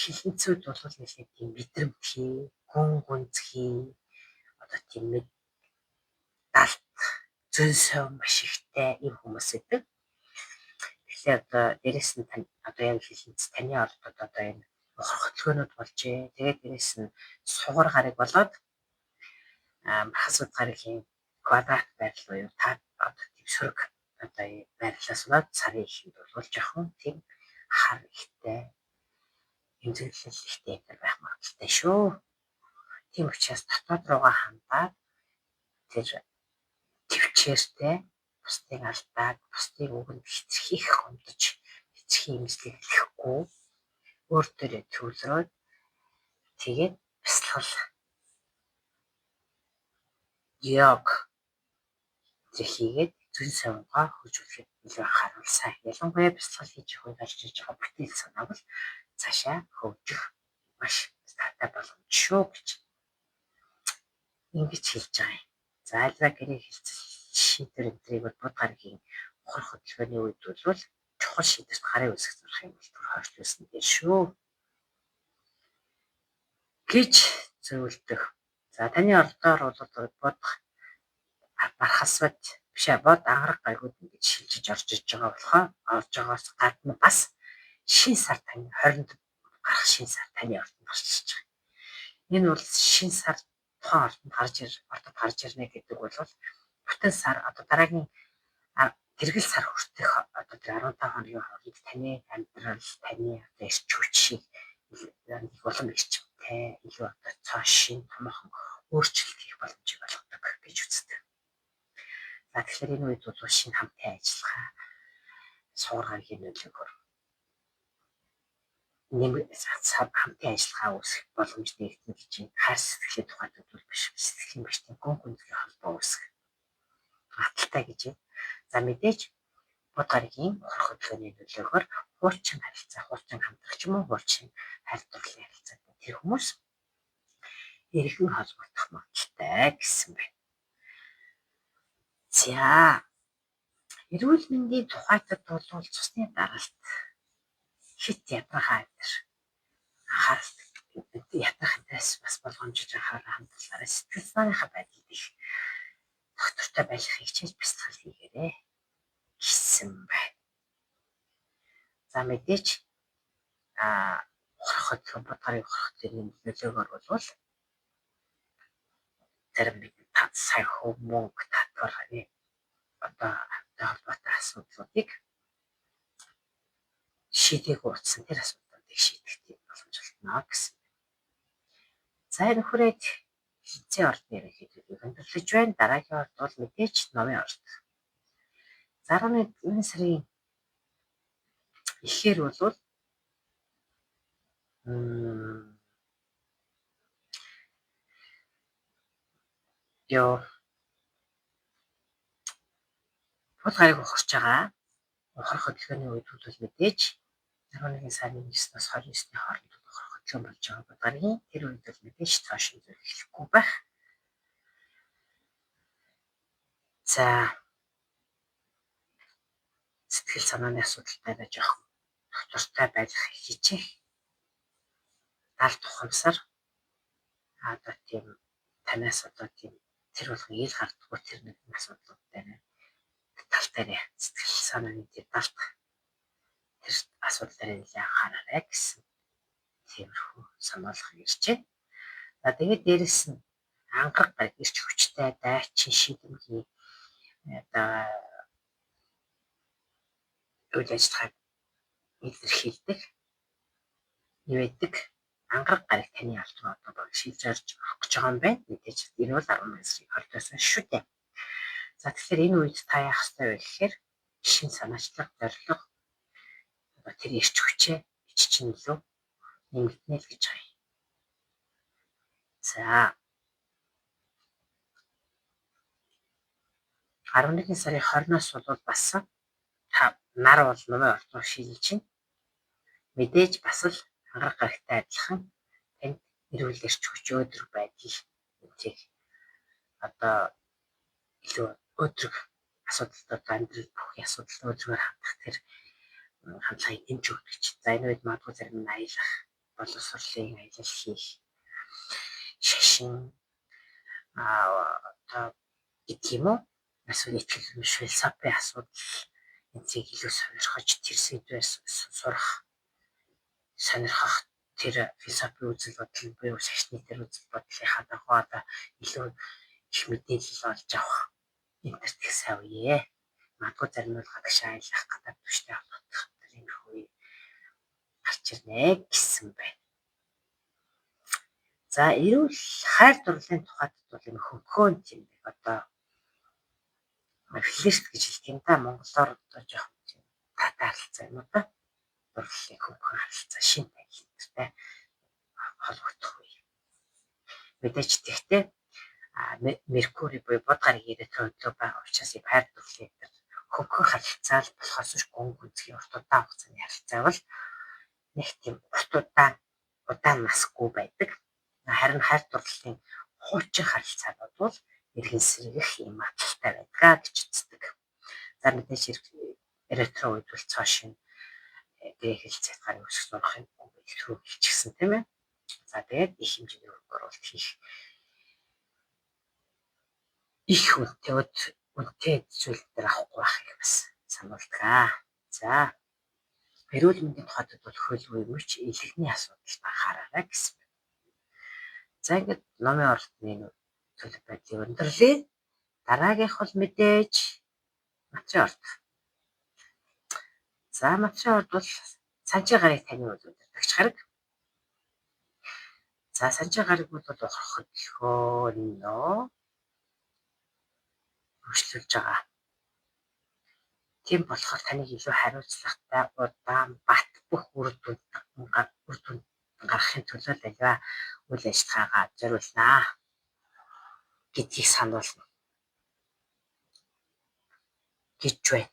хилэнцүүд бол нэлээд тийм мэдрэмтгий, гүн гүнзгий, одоо тийм нэг далд зөн совь маш ихтэй ийм хүмүүс байдаг. Тэгэхээр одоо дээрэс нь одоо яг хилэнц таны ордод одоо энэ ухрах хөдөлгөөнүүд болжээ. Тэгээд дээрэс нь сугар гариг болоод махасууд гаригийн квадрат байрлал буюу та одоо тийм сөрөг одоо байрлалаас болоод сарын эхэнд бол жоохон тийм хар ихтэй, эмзэглэл ихтэй байх магадлалтай шүү. Тийм учраас дотоод руугаа хандаад тэр төвчээртэй бусдыг алдаад, бусдыг үгэнд хэтэрхий их гомдож, хэтэрхий эмзэглэхгүй өөр дээрээ төвлөрөөд тэгээд бясалгал, йог тэр хийгээд зөн совингоо хөгжүүлэхэд илүү анхааруул сайн. Ялангуяа бясалгал хийж явах үед орж иж байгаа бүтээл санаа бол цаашаа хөгжих маш таатай боломж шүү гэж ингэж хэлж байгаа юм. За, альва гэрээ хэлцэл шийдвэр энтрийг бол бод гарагийн ухрах хөдөлгөөний үед бол чухал шийдвэрт гарын үсэг зурах юм бол түр хойшлуулсан дээр шүү гэж зөвлөдөг. За, таны ордоор бол бод бархасвад биш бод ангараг гаригууд ингэж шилжиж орж иж байгаа болохоор орж байгаас гадна бас шин сар таны 20-нд гарах шин сар таны ордонд гарч ирж байгаа. Энэ бол шин сар тухайн ордонд гарч ир ордод гарч ирнэ гэдэг бол бүтэн сар одоо дараагийн Тэргэл сар хүртэх одоо тэр 15 хоногийн хооронд таны амьдрал, таны одоо эрч хүчийг их улам эрчимтэй, илүү одоо цоо шин томоохон өөрчлөлт хийх боломжийг олгодог гэж үздэг. За, тэгэхээр энэ үед бол шинэ хамтын ажиллагаа, суур гарагийн нөлөөгөөр хамтын ажиллагаа үүсгэх боломж нэгдэнэ гэж байна. Хайр сэтгэлийн тухайд бол биш, сэтгэлийн биштэй гүн гүнзгий холбоо үүсгэх магадлалтай гэж байна. За, мэдээж Буд гарагийн ухрах хөдөлгөөний нөлөөгөөр хуучин харилцаа, хуучин хамтрагч юм уу, хуучин хайр дурлалын харилцаатай тэр хүмүүс эргэн холбогдох магадлалтай гэсэн байна. За, эрүүл мэндийн тухайтад бол цусны даралт хит ядаргаа энэ анхаарал ятгах энтрээс бас болгоомжиж анхаарал хандуулаарай. Сэтгэл санааныхаа байдлыг их доктортой байхыг хичээж бясалгал хийгээрэй гэсэн байна. За, мэдээж ухрах хөдөлгөөн, Буд гарын ухрах хөдөлгөөний нөлөөгөөр бол зарим нэг тат санхүү, мөнгө, татвар одоо холбоотой асуудлуудыг шийдээгүй утсан тэр асуудлуудыг шийдэх тийм боломж олдоно гэсэн. За, энэ хүрээд хилцээ ордны ерөнхийдөө өндөрлөж байна. Дараагийн орд бол мэдээж номын орд. За, 11 сарын ихээр бол ёо Буд гариг ухарч байгаа. Ухрах хөдөлгөөний үед бол мэдээж 11 сарын 9-өөс 29-ний хооронд ухрах хөдөлгөөн болж байгаа Буд гарагийн. Тэр үед бол мэдээж цоо шинэ зүйл эхлэхгүй байх. За, сэтгэл санааны асуудалтай жоохон доктортой байх хичээх. Далд ухамсар одоо тийм танаас одоо тийм тэр болгон ил гардаггүй тэр нэгэн асуудлууд дээр тал дээр сэтгэл санааны тэр далд тэр асуудал дээр нэлээд анхаараарай гэсэн тиймэрхүү сануулга ирж байна. За, тэгээд дээрэс нь ангараг гариг эрч хүчтэй дайчин шийдэмгий одоо үйл ажиллагааг илэрхийлдэг нивэдэг ангараг гариг таны алдруу одоо баг шилжиж орох гэж байгаа юм байна. Мэдээж энэ бол 11 сарын 29-оос шүү дээ. За, тэгэхээр энэ үед та яах ёстой вэ гэхээр шинэ санаачлах, зорилго, одоо тэр эрч хүчээ ич чинь илүү нэмэгдэнэ л гэж байгаа юм. За, 11 сарын 20-оос бол бас та нар бол номын орд руу шилжиж байна. Мэдээж бас л ангараг гарагтай адилхан танд эрүүл эрч хүч, өөдрөг байдал энтрийг одоо илүү өөдрөг асуудалд, амьдрал бүхий асуудал өөдрөгөөр хандах тэр хандлагыг нэмж өгдөг чинь. За, энэ үед магадгүй зарим нь аялах, боловсролын аялал хийх, шашин одоо гэдэг юм уу? Эсвэл итгэл үнэмш, философийн асуудал энтрийг илүү сонирхож тэр сэдвээр сурах, сонирхох тэр философийн үзэл бодол буюу шашны тэр үзэл бодлынхаа дагуу одоо илүү их мэдээлэл олж авах энтерт их сайн үе. Магадгүй зарим нь бол гадагшаа аялах, гадаад түвштэй холбогдох тэр иймэрхүү үе гарч ирнэ гэсэн байна. За, эрүүл хайр дурлалын тухайд бол юм хөнгөн тийм нэг одоо флирт гэж хэлдэг юм да, монголоор одоо жоохон тийм таатай харилцаа юм уу да. Дурлалын хөнгөн харилцаа, шинэ танил энтертэй холбогдох үе. Мэдээж тэгтээ Меркури буюу Буд гарагийн ретро хөдөлгөөн байгаа учраас хайр дурлалын тэр хөнгөн харилцаа л болохоос биш гүн гүнзгий урт удаан хугацааны харилцаа бол нэг тийм урт удаан удаан насгүй байдаг. Харин хайр дурлалын хуучин харилцаа бол эргэн сэргэх юм магадлалтай байдаг гэж үздэг. За, мэдээж ретро үед бол цоо шинэ грек хэлцээд гарын үсэг зурах юм хэлчихсэн, тийм ээ. За, тэгээд их хэмжээний хөрөнгө оруулалт хийх их үнэтэй үнэтэй зүйл дээр авахгүй байхыг бас сануулдаг. За, эрүүл мэндийн тухайд бол хөл буй мөч, элэгний асуудалд анхаараарай гэсэн байна. За, ингээд номын оролтны төлөв байдлыг өндөрлөе. Дараагийнх бол мэдээж натрын орд. За матрын орд бол санжир гарыг таны бол удирдагч гараг. За санжир гараг бол ухрах хөдөлгөөнөө хөгжлүүлж байгаа. Тийм болохоор таныг илүү хариуцлагатай, удаан, бат бөх үр дүнд гаргахын төлөө аливаа үйл ажиллагаагаа зориулнаа гэдгийг сануулна гэж байна.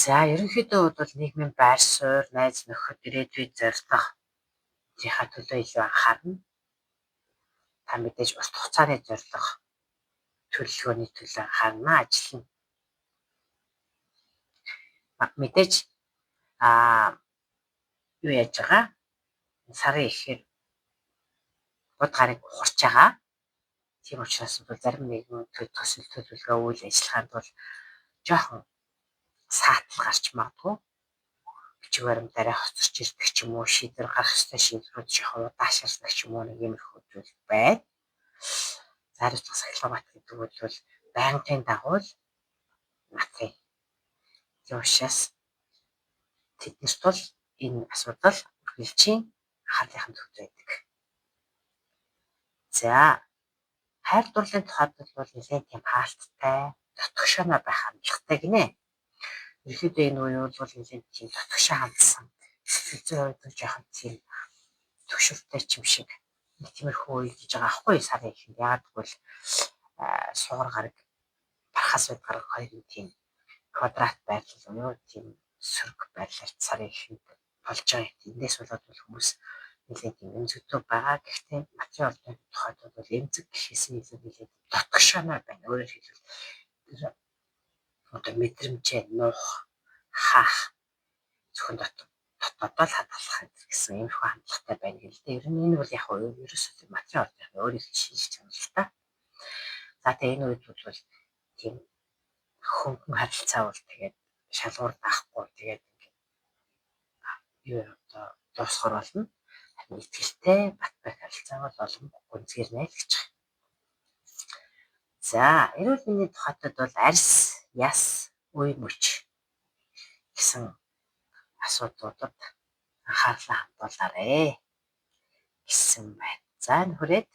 За ерөнхийдөө бол нийгмийн байр суурь, найз нөхөд, ирээдүйн зорилго тэрийнхээ төлөө илүү анхаарна. Та мэдээж урт хугацааны зорилго, төлөвлөгөөний төлөө анхаарна, ажиллана. Мэдээж юу яаж байгаа? Сарын ихээр бод гарыг ухарч байгаа. Тийм учраас бол зарим нэгэн төсөл төлөвлөгөө үйл ажиллагаанд бол жоохон саатал гарч магадгүй. Бичиг баримтаараа хоцорч ирдэг ч юм уу, шийдвэр гаргах ёстой шийдвэрүүд жоохон удаашрдаг ч юм уу, нэг иймэрхүү зүйл байна. Хариуцлага сахилгабат гэдэг бол байнгын дагуу л натрын. Тийм учраас тэднэрт бол энэ асуудал үргэлжийн анхаарлынхан төвд байдаг. За хайр дурлалын тухайд бол нэлээд тийм хаалттай, дотгошооно байх хандлагатай гинэ. Ерөнхийдөө энэ үе бол нэлээд тийм дотгошоо хандсан. Сэтгэл зүйн хувьд жоохон тийм төгшөртэй ч юм шиг нэг тиймэрхүү үе гэж байгаа аахгүй сарын эхэнд. Яагаад гэвэл сугар гараг бархаас байд гараг хоёрын тийм квадрат байрлал буюу тийм сөрөг байрлал сарын эхэнд болж байгаа. Эндээс болоод бол хүмүүс нэлээд тийм эмзэгдүү байгаа. Гэхдээ материал ордны тухайд бол эмзэг гэхээс илүү нэлээд дотгошооно байна. Өөрөөр хэлбэл тэр одоо мэдрэмжээ нуух, хаах зөвхөн дотоодоо л хадгалах гэсэн иймэрхүү хандлагатай байна гэлээ. Ер нь энэ бол яг ерөөсөө материал ордны өөрийнх нь шинж чанар л та. За тэгээ энэ үед бол тийм хөнгөн харилцаа бол тэгээд шалгуур даахгүй тэгээд ингээд юу одоо дуусгар болно. Харин итгэлтэй бат бах харилцаа бол олон гүнзгийрнэ л гэж байна. За эрүүл мэндийн тухайд бол арьс, яс, үе мөч гэсэн асуудлуудад анхаарлаа хандуулаарэ гэсэн байна. За энэ хүрээд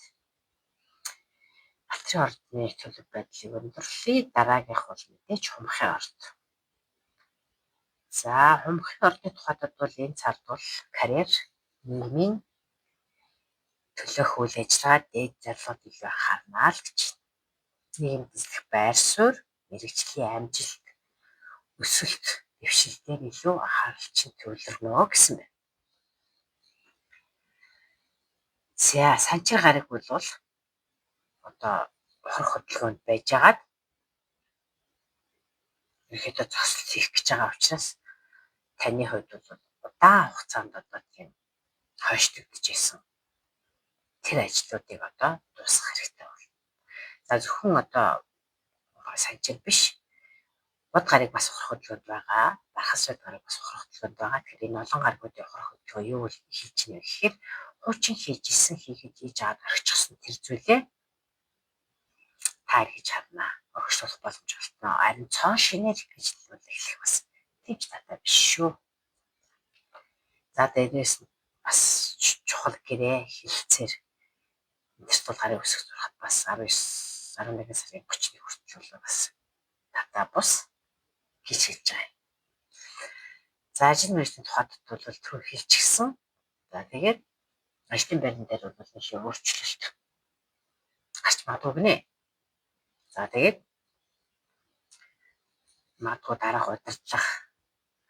Алтрын ордны төлөв байдлыг өндөрлөе. Дараагийнх бол мэдээж хумхын орд. За хумхын ордны тухайд бол энэ цард бол карьер, нийгмийн төлөөх үйл ажиллагаа, дээд зорилгод илүү анхаарна л гэж. Нийгэмд эзлэх байр суурь, мэргэжлийн амжилт, өсөлт, дэвшил дээр илүү анхаарал чинь төвлөрнө гэсэн байна. За санчир гараг бол одоо ухрах хөдөлгөөнд байжгаад ерөнхийдөө зогсолт хийх гэж байгаа учраас таны хувьд бол удаан хугацаанд одоо тийм хойшлогдож исэн тэр ажлуудыг одоо дуусгах хэрэгтэй болно. За зөвхөн одоо санчир биш, бод гарыг бас ухрах хөдөлгөөнд байгаа, бархас байд гарыг бас ухрах хөдөлгөөнд байгаа. Тэгэхээр энэ олон гаргуудын ухрах хөдөлгөөн юу хийж байна вэ гэхээр хуучин хийж исэн, хийхэд хийж аваад орхичихсон тэр зүйлээ та эргэж харна. Орхишлуулах боломж олтно. Харин цоон шинээр ажил эхлэх бас тийм ч татай биш шүү. За дээрээс нь бас чухал гэрээ хэлцээр энтерт бол гарын өсөх зурхад бас 19 11 сарын 31 хүртэл бол бас татаа бус гэж хэлж байгаа юм. За ажил мэргэжлийн тухайд бол түр хэлчихсэн. За тэгээд ажлын байран дээр бол нэлээд өөрчлөлт гарч магадгүй гинэ. За тэгээд магадгүй дараах удирдлага,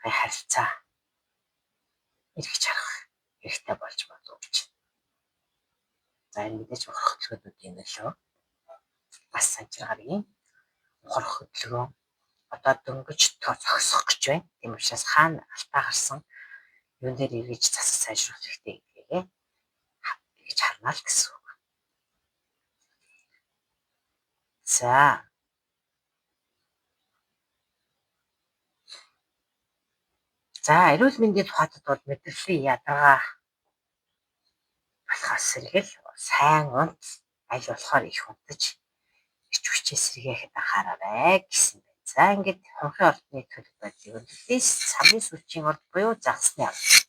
харилцаа эргэж харах хэрэгтэй болж магадгүй гэж. За энэ мэдээж ухрах хөдөлгөөнүүдийн нөлөө бас санчир гарагийн ухрах хөдөлгөөн одоо дөнгөж зогсох гэж байна. Тийм учраас хаана алдаа гарсан юун дээр эргэж засаж сайжруулах хэрэгтэй гэдгийг эргэж харна л гэсэн үг. За За эрүүл мэндийн тухайд бол мэдрэлийн ядаргаа болохоос сэргэл сайн унт аль болохоор их унтаж эрч хүчээ сэргээхэд анхаараарай гэсэн байна. За, ингээд хонхын ордны төлөв байдлыг өндөрлөе. Самын сүүлчийн орд буюу загасны орд.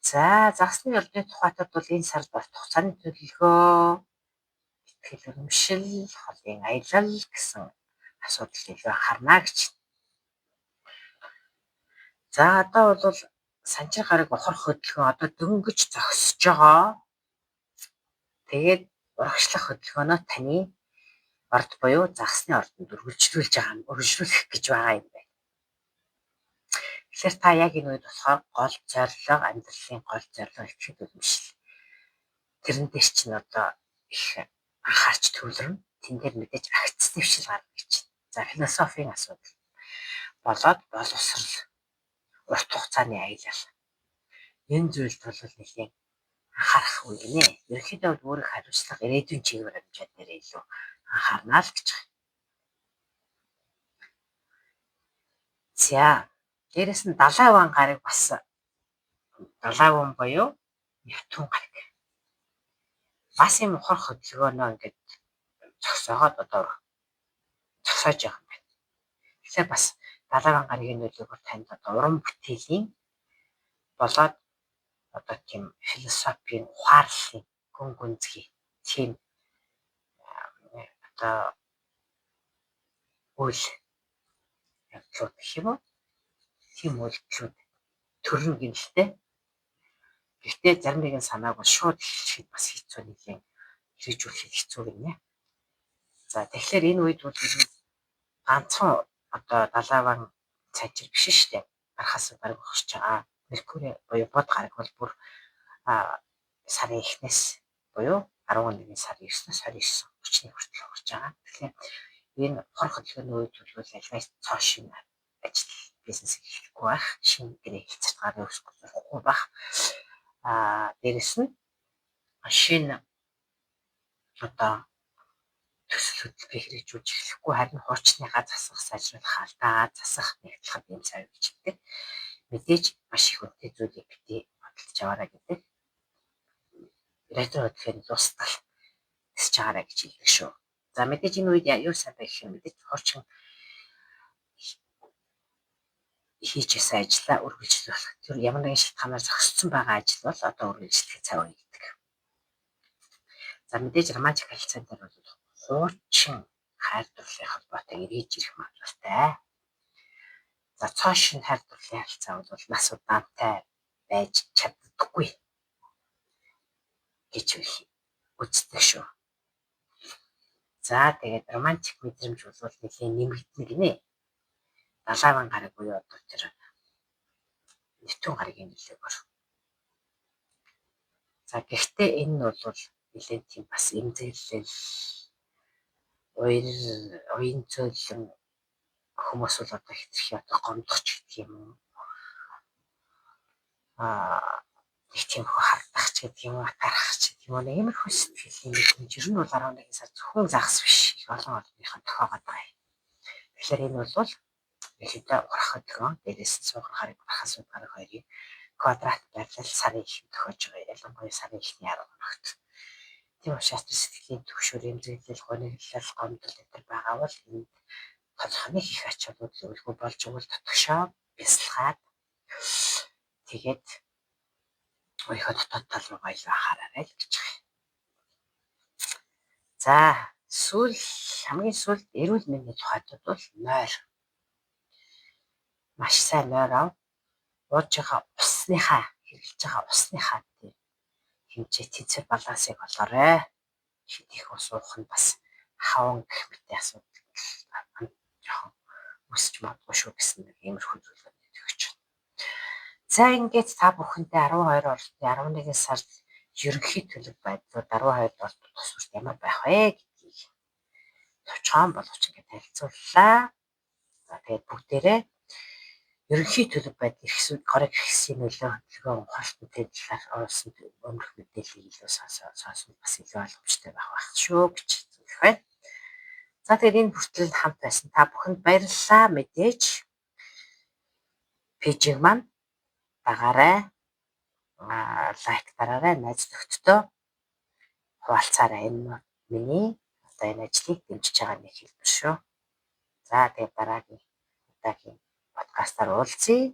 За, загасны ордны тухайтад бол энэ сард урт хугацааны төлөвлөгөө, итгэл үнэмшил, холын аялал гэсэн асуудал илүү анхаарна гэж. За, одоо бол санчир гараг ухрах хөдөлгөөн одоо дөнгөж зогсож байгаа. Тэгээд урагшлах хөдөлгөөнөө таны орд буюу загасны ордонд үргэлжлүүлж байгаа юм, үргэлжлүүлэх гэж байгаа юм байна. Тэгэхээр та яг энэ үед болохоор гол зорилго, амьдралын гол зорилго итгэл үнэмшил. Тэрэн дээр чинь одоо их анхаарч төвлөрнө. Тэн дээр мэдээж агц дэвшил гарна гэж. За, философийн асуудал болоод боловсрал, урт хугацааны аялал. Энэ зүйлд бол нэлээн анхаарах үе гинэ. Ерөнхийдөө өөрийн хариуцлага, ирээдүйн чигээр амжаад дээр илүү анхаарна л гэж байна. За, дээрэс нь далайн гараг бас далайн буюу Нептун гараг. Бас юм ухрах хөдөлгөөнөө ингээд зогсоогоод одоо зогсоож байгаа юм байна. Тэгэхээр бас далайн гарагийн нөлөөгөөр танд одоо уран бүтээлийн болоод одоо тийм философийн, ухаарлын, гүн гүнзгий тийм одоо үйл явдлууд гэх юм уу? Тийм үйлдэлүүд төрнө гэнэлтэй. Гэхдээ зарим нэгэн санааг бол шууд хэлэхэд бас хэцүү, нэгэн хэрэгжүүлэхэд хэцүү гинэ. За, тэгэхээр энэ үед бол ер нь ганцхан одоо далайван цайчир биш шүү дээ. Гарахаас бараг өгч байгаа. Меркури буюу бод гараг бол бүр сарын эхнээс буюу 11 сарын 9-өөс 29 31 хүртэл өгч байгаа. Тэгэхээр энэ хор хөдөлгөөний үед бол альваа цоо шинэ ажил, бизнес эхлэхгүй байх, шинэ гэрээ хэлцэрт гарын өсөхгүй зурхгүй байх. Дээрэс нь шинэ одоо төсөл хөдөлгөөний хэрэгжүүлж эхлэхгүй, харин хуучныгаа засах, сайжруулах, алдаагаа засах, нэгтлэх юм цаг гэж хэлдэг. Мэдээж маш их үнэтэй зүйлийг битгий бодолцож аваарай гэдэг. Ретро хөдөлгөөний дуустал тэсэж байгаарай гэж хэлдэг шүү. За, мэдээж энэ үед юу сайн байх юм, мэдээж хуучин хийж байсан ажлаа үргэлжлүүлэх. Тэр ямар нэгэн шалтгаанаар зогссон байгаа ажил бол одоо үргэлжлэх цаг үе гэдэг. За, мэдээж романтик харилцаан дээр бол хуучин хайр дурлалын холбоотой эргэж ирэх магадлалтай. За, цоо шинэ хайр дурлалын харилцаа бол нас удаантай байж чаддаггүй гэж үздэг шүү. За, тэгээд романтик мэдрэмж бол нэлээн нэмэгдэнэ гинэ. Далайван гараг буюу одоо тэр Нептун гарагийн нөлөөгөөр. За, гэхдээ энэ нь бол нэлээн тийм бас эмзэглэл, уян зөөлөн хүмүүс бол одоо хэтэрхий одоо гомдох ч гэдэг юм уу. Нэг тийм хардах ч гэдэг юм уу, атаархах ч гэдэг юм уу. Иймэрхүү сэтгэлийн мэдрэмж ер нь бол 11 сар зөвхөн загас биш, их олон олонныхоо тохиогоод байгаа юм. Тэгэхээр энэ бол ерөнхийдөө урах хөдөлгөөн, дээрээс нь суугар гараг, бархаас гараг хоёрын квадрат байрлал сарын эхэнд тохиож байгаа. Ялангуяа сарын эхний 10 хоногт. Тийм учраас сэтгэлийн түгшүүр, эмзэглэл, гуниглал, гомдол энэ төр байгаа бол энд тодорхой их ач холбогдол өгөлгүй болж өгвөл дотгошоо бясалгаад тэгээд өөрийнхөө дотоод тал руугаа илүү анхаараарай л гэж байгаа. За, сүүл хамгийн сүүлд эрүүл мэндийн тухайд бол нойр. Маш сайн нойр ав. Ууж байгаа усныхаа, хэрэглэж байгаа усныхаа тийм хэмжээ, тэнцвэр балансыг олоорой. Хэд их ус уух нь бас хаван гэх мэт асуудал жоохон үүсч магадгүй шүү гэсэн нэг иймэрхүү зүйлүүд өгч байна. За, ингээд та бүхэндээ 12 оролтын 11 сард ерөнхий төлөв байдлууд 12 оролт тус бүрт ямар байх вэ гэдгийг товчхон боловч ингээд танилцууллаа. За, тэгээд бүгдээрээ ерөнхий төлөв байдал эрх горыг эрхсэн нөлөө хөдөлгөөн ухаалттай талаар оруулсан өмнөх мэдээллийг илүү сонссон бас илүү ойлгомжтой байх байх шүү гэж зөвлөх байна. За, тэгээд энэ хүртэл хамт байсан та бүхэнд баярлалаа. Мэдээж page ийг маань дагаарай. Like дараарай. Найз нөхдөдөө хуваалцаарай. Энэ миний одоо энэ ажлыг дэмжиж байгаа нэг хэлбэр шүү. За, тэгээ дараагийн удаагийн подкастаар уулзъя.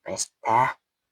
Баяртай.